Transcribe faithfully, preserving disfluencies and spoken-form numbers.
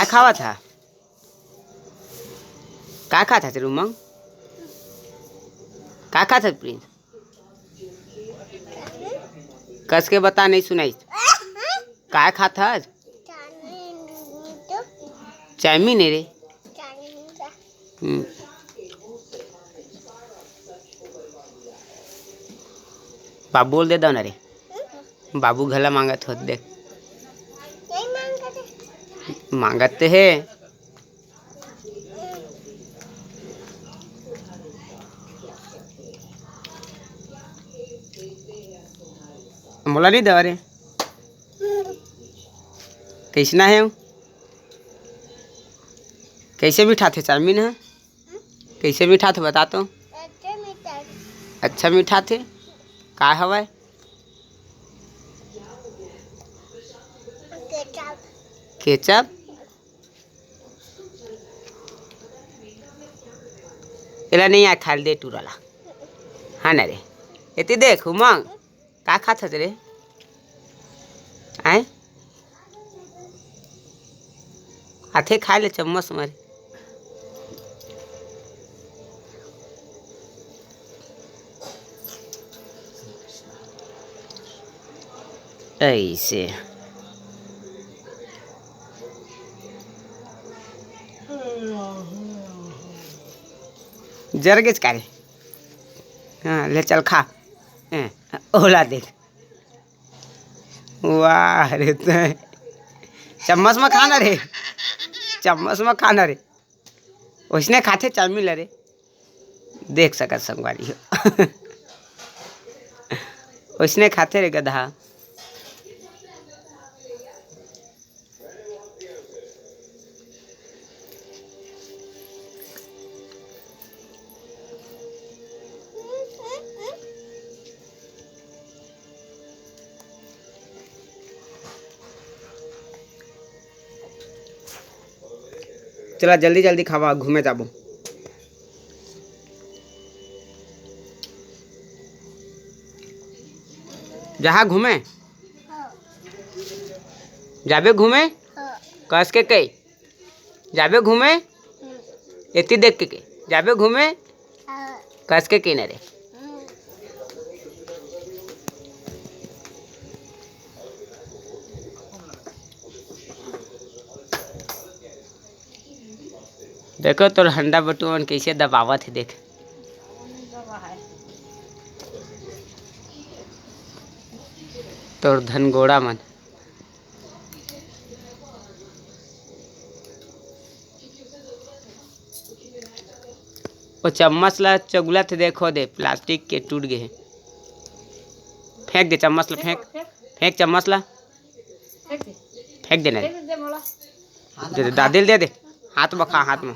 खावत हा? का खात हस रे उमंग? का खात हस प्रिंस? कस के बता, नहीं सुनाई। काय खात हस? चाउमीन हे रे। हम्म। बाबू ल दे दव ना रे। बाबू घला मांगत होत देख। मांगत ते हे। मोला नहीं दवा रे। कैसना हे वो? कैसे मिठाथे चाउमीन ह? कैसे मिठाथे बता तो। अच्छा मिठाथे। का हवय? केचप। एला नहीं आय खाए ल दे टूरा ला। हाँ ना रे। एती देख उमंग। का खात हस रे? आय? आथे खाए ले चम्मच मारे। ऐसे। जर गेच का रे? हाँ, ले चल खा। हैं, ओला देख। वाह रे, तैं चम्मच म खा ना रे, चम्मच म खा ना रे। ओइसने खाथे चाउमीन ल रे, देख सकत संगवारी हो। ओइसने खाथे रे गधा। चला जल्दी जल्दी खावा, घूमे जाबो। जहाँ घूमे जाबे घूमे। कस के कही जाबे घूमे। एती देख के के जाबे घूमे। कस के के न रे। देखो तोर हंडा बटुआ मन कैसे दबावत हे देख। तोर धनगोड़ा मन। ओ चम्मच ला चगुलत हे देखो दे, प्लास्टिक के टूट गे हे। फेंक दे चम्मच ला, फेंक, फेंक चम्मच ला। फेंक दे ना रे। दे दे, दादी ल दे दे। हाथ म खा, हाथ म।